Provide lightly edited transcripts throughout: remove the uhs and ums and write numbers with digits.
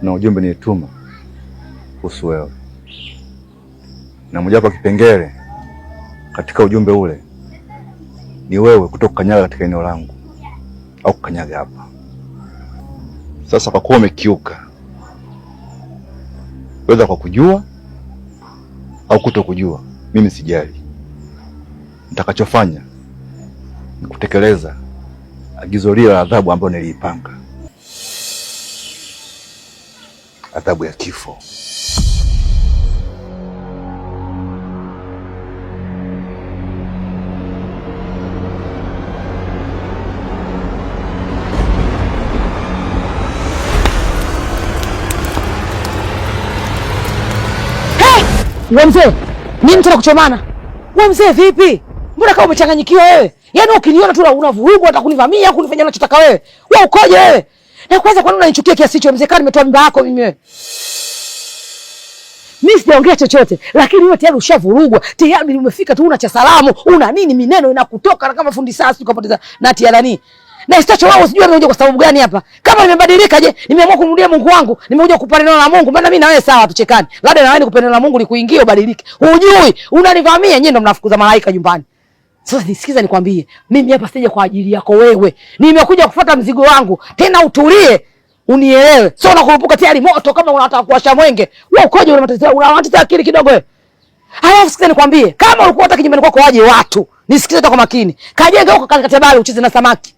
Na ujumbe nilituma kuhusu wewe. Na mojawapo kipengele katika ujumbe ule ni wewe kutokukanyaga katika eneo langu au kukanyaga hapa. Sasa kwa kuwa umekiuka, weza kwa kujua au kutokujua, mimi sijali. Nitakachofanya ni kutekeleza agizo lile la adhabu ambayo niliipanga, adhabu ya kifo. Wewe mzee, nini tena kuchomana? Wewe mzee vipi? Mbona kama umechanganyikiwa wewe? Yaani ukiniona tu unavurugu hata kunivamia, kunifanya unachotaka wewe. Wewe ukoje wewe? Na kwanza kwa nini unanichukia kiasi hicho mzee? Kama nimetoa mimba yako mimi wewe. Mimi sijaongea chochote, lakini wewe tayari ushavurugwa. Tayari umefika tu una cha salamu, una nini mineno inakutoka na kama fundi saa sio kupoteza nati ya nani. Na isitoshe wao sijui wamekuja kwa sababu gani hapa. Kama nimebadilika je, nimeamua kumrudia Mungu wangu, nimekuja kupa neno la Mungu, maana mimi na wewe sawa tuchekane. Labda na wewe nikupe neno la Mungu likuingie ubadilike. Hujui, unanivamia nyinyi ndio mnafukuza malaika nyumbani. Sasa nisikiza nikwambie, mimi hapa sija kwa ajili yako wewe. Nimekuja kufuata mzigo wangu. Tena utulie, unielewe. Sio unakurupuka tayari moto kama unataka kuwasha mwenge. Wewe ukoje una matatizo, una matatizo akili kidogo wewe. Halafu sikiza nikwambie, kama ulikuwa unataka nyumbani kwako waje watu, nisikize kwa makini. Kajenge huko katikati ya bahari ucheze na samaki.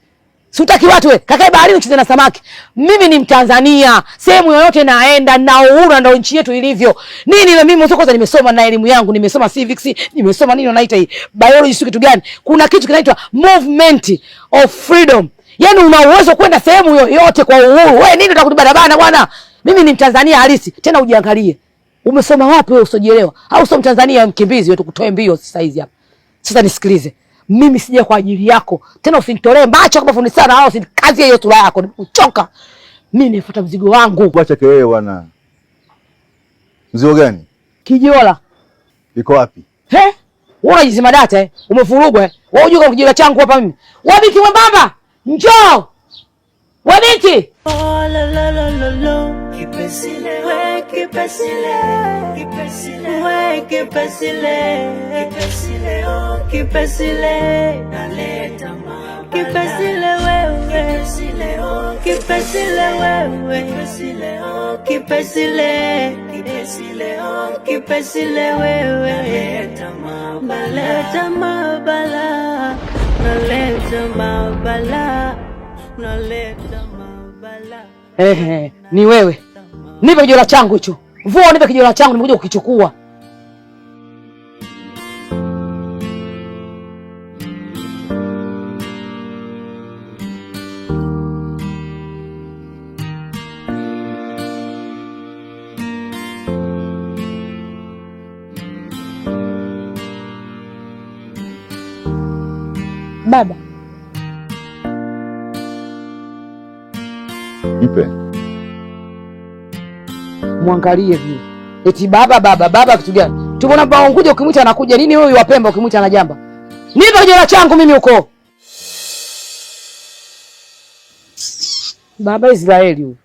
Si utaki watu wewe, kakae baharini ucheze na samaki. Mimi ni Mtanzania, sehemu yoyote naenda na uhuru ndio nchi yetu ilivyo. Nini na mimi kwanza nimesoma na elimu yangu, nimesoma civics, nimesoma nini wanaita hii biology sio kitu gani? Kuna kitu kinaitwa movement of freedom. Yaani una uwezo kwenda sehemu yoyote kwa uhuru. Wewe nini utakutubarabana bwana? Mimi ni Mtanzania halisi. Tena ujiangalie. Umesoma wapi wewe usojielewa? Au sio Mtanzania mkimbizi wewe tukutoe mbio sasa hizi hapa. Sasa nisikilize. Mimi sija kwa ajili yako. Tena usinitolee macho kama fundi sana au usinikazie hiyo sura yako. Nimekuchoka. Mimi nifuata mzigo wangu. Acha kelele bwana. Mzigo gani? Kijola. Iko wapi? He? Wewe unajizima data eh? Umevurugwa eh? Wewe unajua kwa kijola changu hapa mimi. Wewe binti mwembamba, njoo. Wewe binti. Oh la la la la la. Kipesile we kipesile. Kipesile we kipesile. Kipesile oh kipesile. Naleta mabala. Kipesile wewe. Kipesile oh kipesile wewe. Kipesile oh kipesile. Kipesile oh kipesile wewe. Naleta mabala. Naleta mabala. Naleta mabala. Naleta mabala. Ehe, ni wewe. Nipe kijola changu hicho. Vua nipe kijola changu nimekuja kukichukua. Baba. Mpe. Muangalie vile. Eti baba baba baba kitu gani? Tumeona baba Unguja ukimwita anakuja. Nini huyu wa Pemba ukimwita anajamba? Nipe kijola changu mimi huko. Baba Israeli huyu.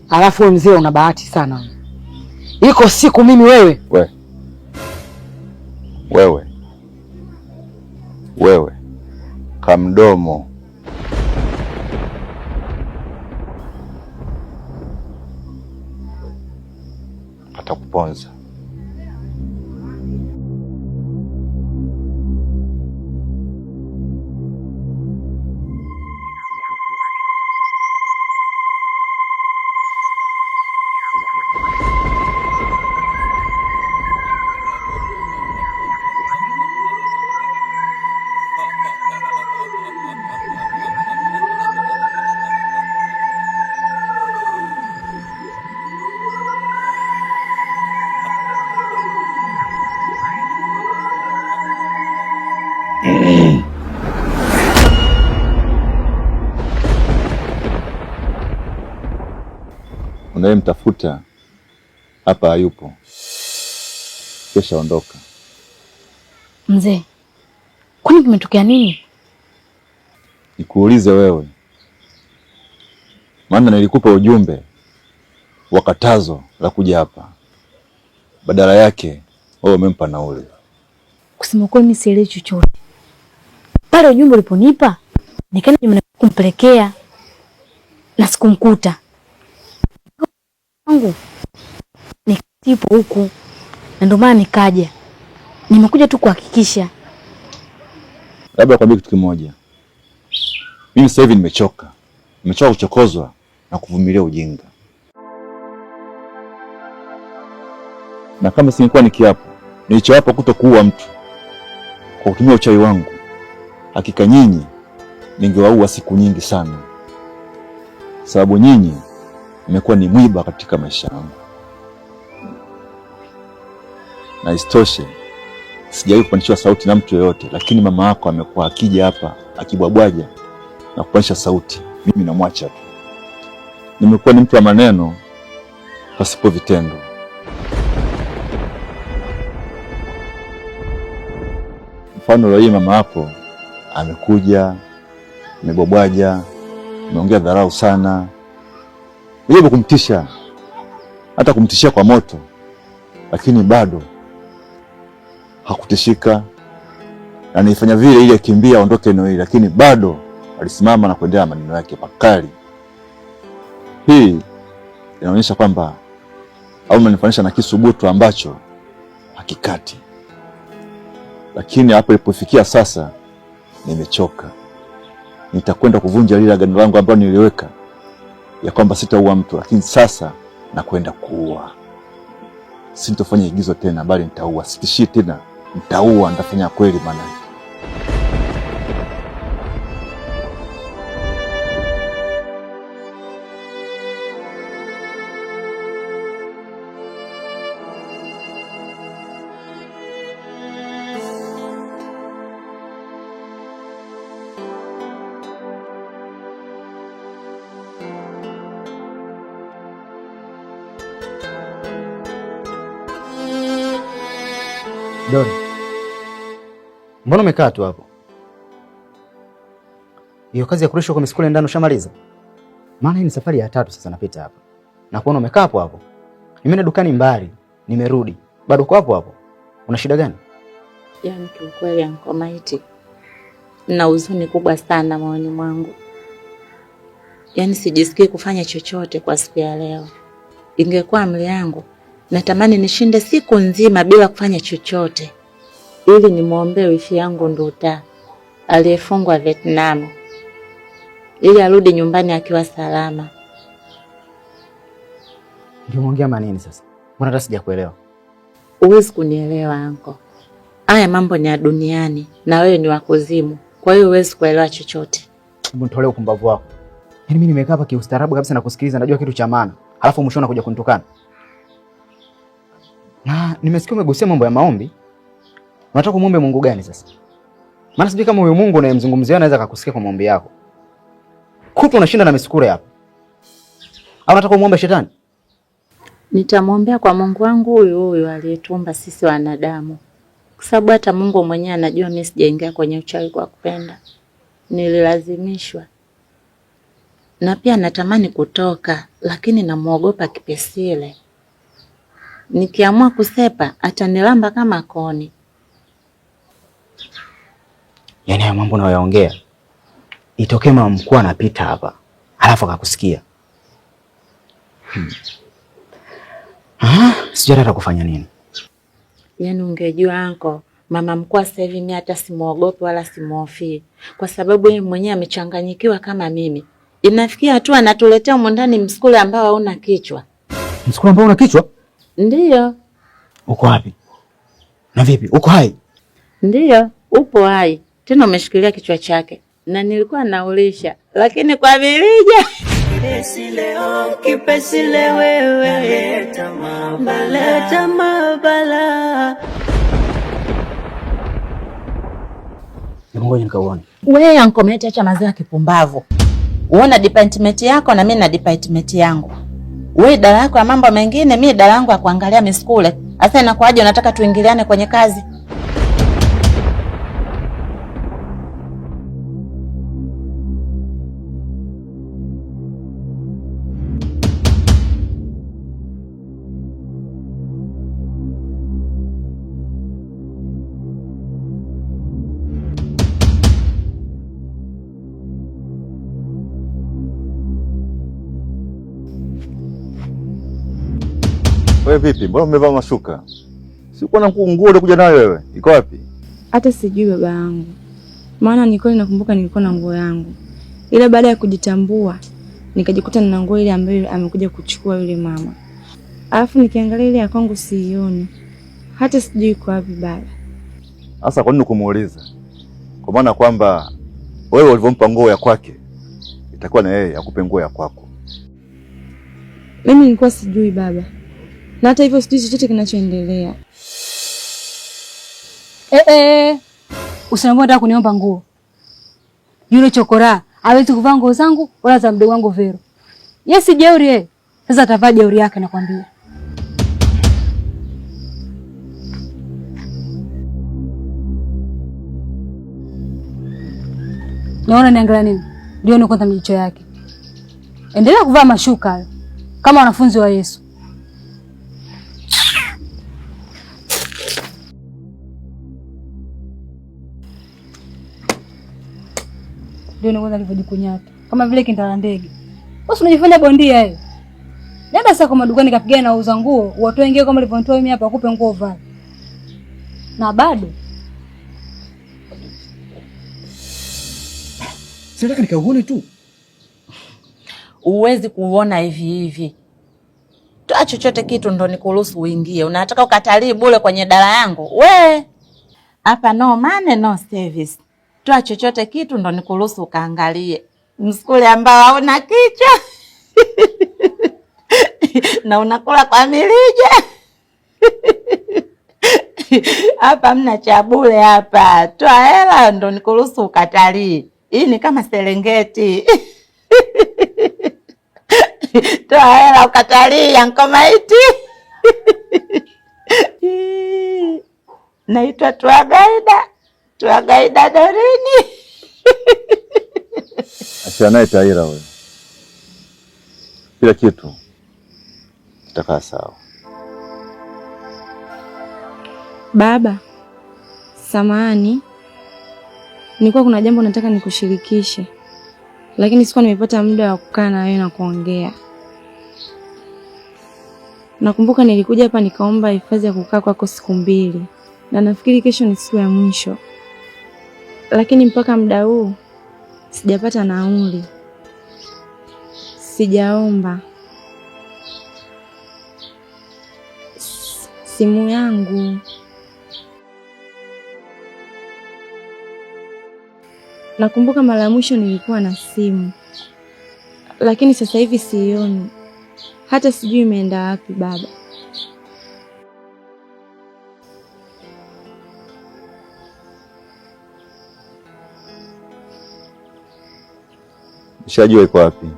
Alafu wewe mzee una bahati sana. Iko siku mimi wewe. Wewe. Wewe. Kamdomo. Atakuponza. Unayemtafuta hapa hayupo, kesha ondoka. Mzee, kwani kimetokea nini? Nikuulize wewe, maana nilikupa ujumbe wa katazo la kuja hapa, badala yake wewe umempa nauli. Kusema kweli mimi sielewi chochote. Pale ujumbe uliponipa nikaenda kumpelekea na sikumkuta wangu nikipo huku, na ndio maana nikaja. Nimekuja tu kuhakikisha. Labda kwambie kitu kimoja, mimi sasa hivi nimechoka, nimechoka kuchokozwa na kuvumilia ujinga, na kama singekuwa nikiapo nilichoapa kutokuua mtu kwa kutumia uchawi wangu, hakika nyinyi ningewaua siku nyingi sana, sababu nyinyi mmekuwa ni mwiba katika maisha yangu, na isitoshe sijawahi kupandishiwa sauti na mtu yoyote, lakini mama yako amekuwa akija hapa akibwabwaja na kupandisha sauti, mimi namwacha tu. Nimekuwa ni mtu wa maneno pasipo vitendo. Mfano leo hii mama yako amekuja, amebwabwaja, ameongea dharau sana, nijaribu kumtisha, hata kumtishia kwa moto, lakini bado hakutishika, na nilifanya vile ili akimbia aondoke eneo hili, lakini bado alisimama na kuendelea maneno yake makali. Hii inaonyesha kwamba au mnanifanisha na kisu butu ambacho hakikati. Lakini hapo ilipofikia sasa, nimechoka. Nitakwenda kuvunja lile agano langu ambalo niliweka ya kwamba sitaua mtu, lakini sasa nakwenda kuua. Sintofanya igizo tena, bali nitaua. Sitishii tena, nitaua. Nitafanya kweli maana. Dori, mbona umekaa tu hapo? Hiyo kazi ya kurusha kwa misukule ndani ushamaliza? Maana hii ni safari ya tatu sasa napita hapa. Na kuona umekaa hapo hapo. Nimeenda dukani mbali, nimerudi. Bado uko hapo hapo. Una shida gani? Yaani kiukweli Anko Maiti, na huzuni kubwa sana moyoni mwangu. Yaani sijisikii kufanya chochote kwa siku ya leo. Ingekuwa amri yangu, natamani nishinde siku nzima bila kufanya chochote ili nimwombee wifi yangu Nduta aliyefungwa Vietnam ili arudi nyumbani akiwa salama. Ndio umeongea manini sasa? Mbona hata sijakuelewa? Huwezi kunielewa anko. Haya mambo ni ya duniani na wewe ni wa kuzimu, kwa hiyo huwezi kuelewa chochote. Hebu nitolee upumbavu wako. Yaani mimi nimekaa hapa kiustaarabu kabisa na kusikiliza, najua kitu cha maana, halafu mwisho unakuja kunitukana. Na nimesikia umegusia mambo ya maombi. Unataka kumuombe Mungu gani sasa? Maana sijui kama huyo Mungu unayemzungumzia anaweza akakusikia kwa maombi yako. Kutu unashinda na misukure hapa. Au unataka kumuomba shetani? Nitamwombea kwa Mungu wangu huyu huyu aliyetuumba sisi wanadamu, kwa sababu hata Mungu mwenyewe anajua mimi sijaingia kwenye uchawi kwa kupenda, nililazimishwa. Na pia natamani kutoka, lakini namuogopa Kipesile. Nikiamua kusepa atanilamba kama koni. Yaani hayo mambo unayoyaongea, itokee mama mkuu anapita hapa alafu akakusikia. Sijui hata kufanya nini. Yaani ungejua anko, mama mkuu sasa hivi mimi hata simuogopi wala simuhofii, kwa sababu yeye mwenyewe amechanganyikiwa kama mimi. Inafikia hatua anatuletea humu ndani msukule ambao hauna kichwa. Msukule ambao una kichwa? Ndiyo. Uko wapi? Na vipi? Uko hai? Ndiyo, upo hai. Tena umeshikilia kichwa chake. Na nilikuwa naulisha, lakini kwa vilija. Kipesile, oh, kipesile wewe. Naleta mabala. Ngoja nikauone. Wewe anko Maiti, acha mazoea ya kipumbavu. Uona department yako na mimi na department yangu. Wewe idara yako ya mambo mengine, mimi idara yangu ya kuangalia misukule. Sasa inakuwaje unataka tuingiliane kwenye kazi? Wewe vipi? Mbona umevaa mashuka? Sikuwa na nguo ulikuja nayo wewe. Iko wapi? Hata sijui baba yangu. Maana nilikuwa nakumbuka nilikuwa na nguo yangu. Ila baada ya kujitambua nikajikuta nina nguo ile ambayo amekuja kuchukua yule mama. Alafu nikiangalia ile ya kwangu siioni. Hata sijui iko wapi baba. Sasa kwa nini kumuuliza? Kwa maana kwamba wewe ulivyompa nguo ya kwake itakuwa na yeye akupe nguo ya kwako. Mimi nilikuwa sijui baba. Na hata hivyo sijui chochote kinachoendelea. Usiniambie unataka kuniomba nguo. Yule chokora hawezi kuvaa nguo zangu wala za mdogo wangu Vero. Yeye si jeuri yeye. Sasa atavaa jeuri yake nakwambia. Naona niangalia nini? Ndio ni kwanza mijicho yake. Endelea kuvaa mashuka hayo kama wanafunzi wa Yesu. Ndio kwanza alivyojikunyata kama vile kindala ndege. Wewe unajifanya bondia wewe. Nenda sasa kwa madukani kapigana na wauza nguo, watoe nguo kama ulivyonitoa mimi hapa, akupe nguo vae. Na bado Sinataka nikauone tu. Uwezi kuona hivi hivi. Toa chochote kitu ndo nikuruhusu uingie. Unataka ukatalii bure kwenye dara yangu? We! Hapa no money no service. Toa chochote kitu ndo nikuruhusu ukaangalie. Msukule ambao hauna kichwa. Na unakula kwa mirija. Hapa hamna cha bure hapa. Toa hela ndo nikuruhusu ukatalii. Hii ni kama Serengeti. Toa hela ukatalii Anko Maiti. Naitwa Tuagaida. Tuagaida Dorini. Achana naye Taira wewe. Kila kitu kitakaa sawa. Baba, samahani. Nilikuwa kuna jambo nataka nikushirikishe, lakini sikuwa nimepata muda wa kukaa na wewe na kuongea. Nakumbuka nilikuja hapa nikaomba hifadhi ya kukaa kwako siku 2, na nafikiri kesho ni siku ya mwisho. Lakini mpaka muda huu sijapata nauli. Sijaomba. Simu yangu. Nakumbuka mara ya mwisho nilikuwa na simu, lakini sasa hivi siioni. Hata sijui imeenda wapi baba. Nishajua iko wapi.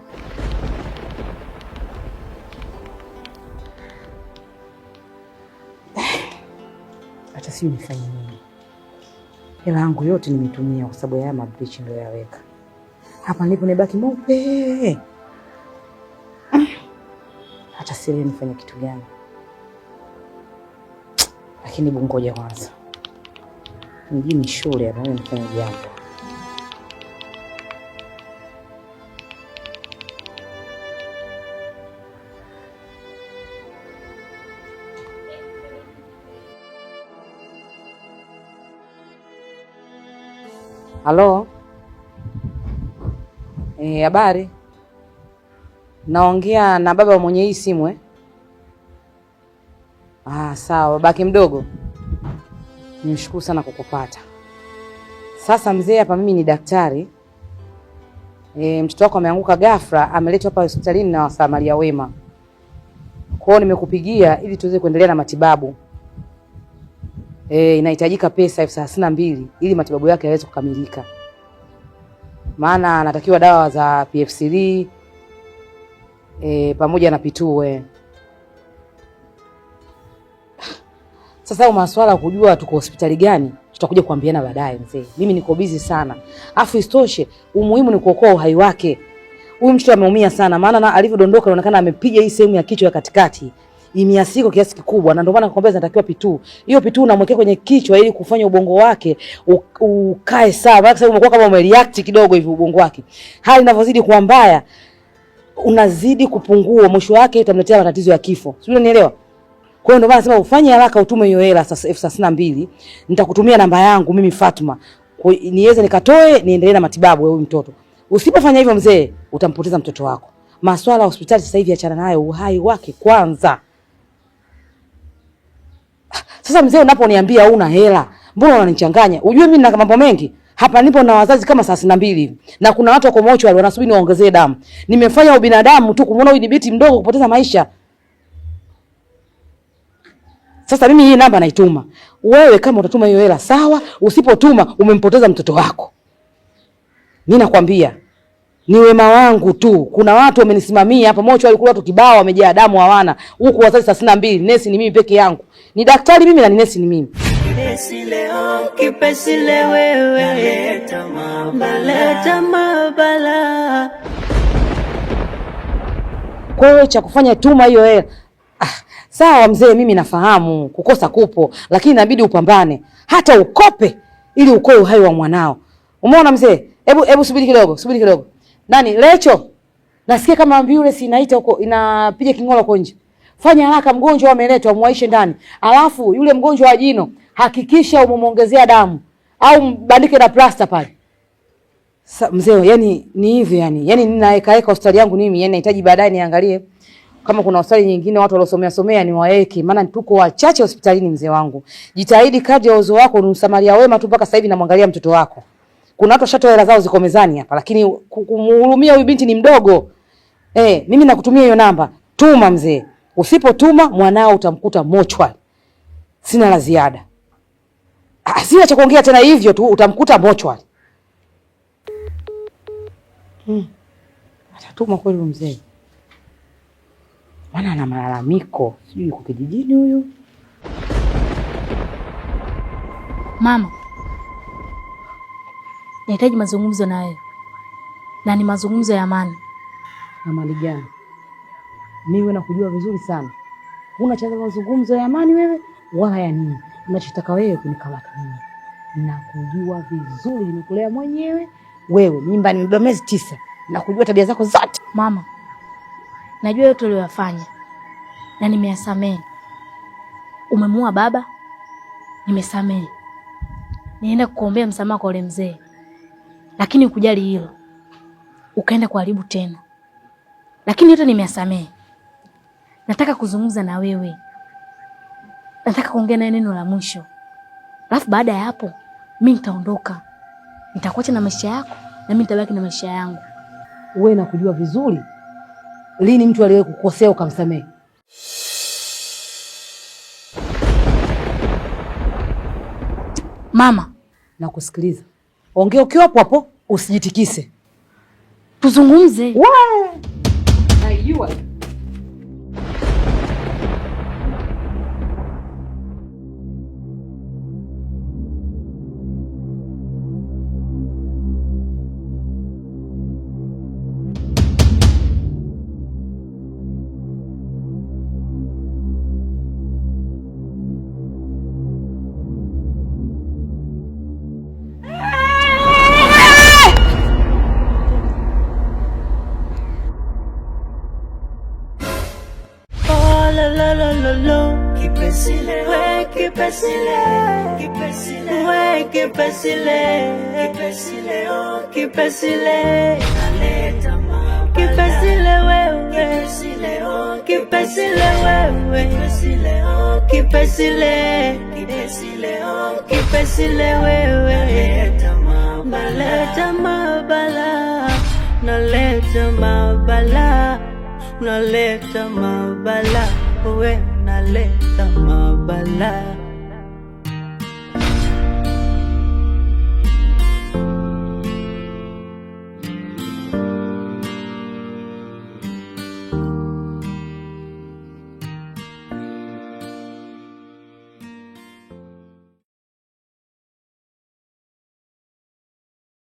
Hata sijui nifanye nini. Hela yangu yote nimetumia kwa sababu ya mablichi ndio yaweka. Hapa nilipo nibaki mweupe. Hata siri nifanye kitu gani. Lakini bungoja kwanza. Mjini shule hapa nifanye jambo. Halo. Habari. Naongea na baba mwenye hii simu eh? Ah, sawa, babake mdogo. Nimshukuru sana kukupata. Sasa mzee, hapa mimi ni daktari. Mtoto wako ameanguka ghafla, ameletwa hapa hospitalini na wasamaria wema. Kwa hiyo nimekupigia ili tuweze kuendelea na matibabu. Inahitajika pesa 32,000 ili matibabu yake yaweze kukamilika. Maana anatakiwa dawa za PFCD. Pamoja na pitue. Sasa maswala kujua tuko hospitali gani tutakuja kuambiana baadaye mzee. Mimi niko busy sana. Afu isitoshe umuhimu ni kuokoa uhai wake. Huyu mtoto ameumia sana, maana na alivyodondoka inaonekana amepiga hii sehemu ya kichwa ya katikati. Imeasiko kiasi kikubwa, na ndio maana nakwambia zinatakiwa pituu. Hiyo pituu unamwekea kwenye kichwa ili kufanya ubongo wake ukae sawa. Maana sababu umekuwa kama umereact kidogo hivi ubongo wake. Hali inavyozidi kuwa mbaya unazidi kupungua, mwisho wake itamletea matatizo ya kifo. Sio, unanielewa? Kwa hiyo ndio maana nasema ufanye haraka utume hiyo hela sasa 32,000. Nitakutumia namba yangu mimi Fatuma. Niweze nikatoe niendelee na matibabu ya huyu mtoto. Usipofanya hivyo mzee, utampoteza mtoto wako. Maswala ya hospitali sasa hivi achana nayo, uhai wake kwanza. Sasa mzee, unaponiambia huna hela, mbona unanichanganya? Ujue mimi nina mambo mengi. Hapa nipo na wazazi kama 32 hivi. Na kuna watu wako mochwari wanasubiri niwaongezee damu. Nimefanya ubinadamu tu kumuona huyu ni binti mdogo kupoteza maisha. Sasa mimi hii namba naituma. Wewe kama utatuma hiyo hela sawa, usipotuma umempoteza mtoto wako. Mimi nakwambia ni wema wangu tu. Kuna watu wamenisimamia hapa mochwari, kuna watu kibao wamejaa damu hawana. Huku wazazi 32, nesi ni mimi peke yangu. Ni daktari mimi na ni nesi ni mimi. Kipesi leo, kipesi leo wewe, naleta mabala. Kwa hiyo cha kufanya tuma hiyo hela. Sawa mzee, mimi nafahamu kukosa kupo, lakini inabidi upambane. Hata ukope ili ukoe uhai wa mwanao. Umeona mzee? Hebu subiri kidogo, subiri kidogo. Nani? Lecho. Nasikia kama ambulance inaita huko, inapiga king'ola huko nje. Fanya haraka, mgonjwa ameletwa, muaishe ndani. Alafu yule mgonjwa wa jino hakikisha umemwongezea damu au mbandike na plaster pale. Mzee, yani ni hivyo yani. Yani ninaeka hospitali yangu mimi, yani nahitaji baadaye niangalie kama kuna hospitali nyingine watu waliosomea somea ni waeke, maana tuko wachache hospitalini mzee wangu. Jitahidi kadri ya uwezo wako, ni msamaria wema tu mpaka sasa hivi namwangalia mtoto wako. Kuna watu washatoa hela zao ziko mezani hapa, lakini kumhurumia huyu binti ni mdogo. Mimi nakutumia hiyo namba. Tuma mzee. Usipotuma mwanao utamkuta mochwari. Sina la ziada. Sina cha kuongea tena, hivyo tu utamkuta mochwari. Atatuma kweli mzee. Maana ana malalamiko, sijui yuko kijijini huyu. Mama, nahitaji mazungumzo na wewe. Na ni mazungumzo ya amani. Amani gani? Mimi nakujua vizuri sana. Huna cha mazungumzo ya amani wewe wala ya nini. Unachotaka wewe kunikamata mimi. Nakujua vizuri, nimekulea mwenyewe wewe. Mimba nimebeba miezi 9. Nakujua tabia zako zote. Mama, najua yote uliyofanya na nimeyasamehe. Umemuua baba, nimesamehe. Nienda kukuombea msamaha kwa yule mzee. Lakini ukujali hilo, ukaenda kuharibu tena. Lakini yote nimeyasamehe. Nataka kuzungumza na wewe. Nataka kuongea naye neno la mwisho. Alafu baada ya hapo mimi nitaondoka. Nitakuacha na maisha yako na mimi nitabaki na maisha yangu. Wewe nakujua vizuri. Lini mtu aliwahi kukosea ukamsamehe? Mama, nakusikiliza. Ongea ukiwa hapo hapo, usijitikise. Tuzungumze. Najua. Kipesile wewe, naleta mabala, naleta mabala, naleta mabala, wewe naleta mabala.